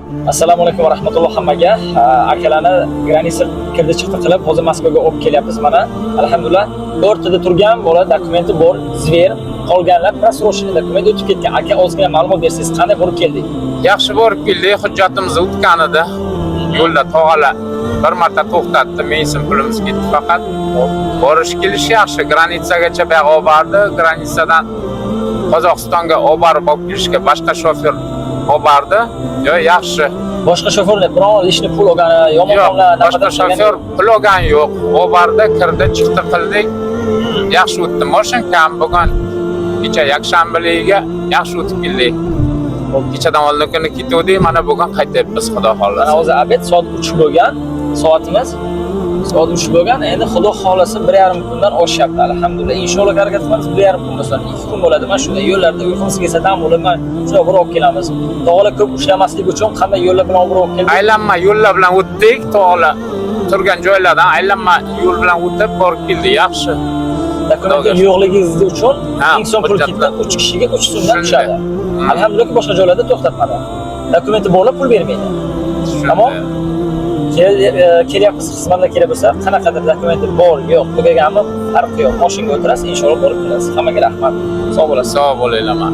Assalomu alaykum va rahmatulloh hammaga. Akalarni граница kirdi chiqdi qilib, hozir Moskvaga olib kelyapmiz mana. Alhamdulillah, o'rtada turgan bola dokumenti bor, зверь, qolganlar просроченный dokument o'tib ketgan. Aka, ozgina ma'lumot bersangiz, qanday borib keldik? Yaxshi borib keldik, hujjatimiz o'tgan edi. Yo'lda tog'alar bir marta to'xtatdi, 1000 so'm pulimiz ketdi faqat. Borish kelish yaxshi, граница gacha buyog'a olib bordi, граница dan Qozog'istonga olib borib olib kelishga boshqa shofir olib bordi. Yo, yaxshi. Boshqa shofyor biron лишний pul olgani, yomon Yo'q, olgani, boshqa shofyor pul olgani yo'q. Olib bordi, kirdi, chiqdi, qildik. Yaxshi o'tdi. Moshin kam bugun. Kecha yakshanbaligiga yaxshi o'tib keldik. Kechadan oldin kuni ketuvdik, mana bugun qaytyapmiz, xudo Mana xohlasa. hozir обед, soat 3 bo'lgan, soatimiz soat 3 bo'lgan. Endi Xudo xohlasa 1,5 kundan oshyapti. Alhamdulillah. Inshaalloh, harakat qilamiz, 1,5 kun bo'lsa, 2 kun bo'ladi. Mana shunday yo'llarda uyqumiz kelsa dam bo'lib, mana shunday bir olib kelamiz. Tog'lar ko'p ushlamaslik uchun qanday yo'llar bilan olib keldik? Aylanma yo'llar bilan o'tdik, tog'lar turgan joylardan aylanma yo'l bilan o'tib borib keldik, yaxshi. Dokumentning yo'qligingiz uchun Ha, 1000 so'm pul ketdi. Hujjatlar. 3 kishiga 3 so'mdan Shunday. tushadi. Alhamdulillah, boshqa joylarda to'xtatmadi. Dokumenti borlar pul bermaydi. Shunday. Tamom. Kelyapmiz, xizmatlar kerak bo'lsa, qanaqadir dokumenti bor, yo'q, tugaganmi, farqi yo'q. Mashinga o'tirasiz, inshaalloh borib kelasiz. Hammaga rahmat. Sog' bo'lasiz. Sog' bo'linglar.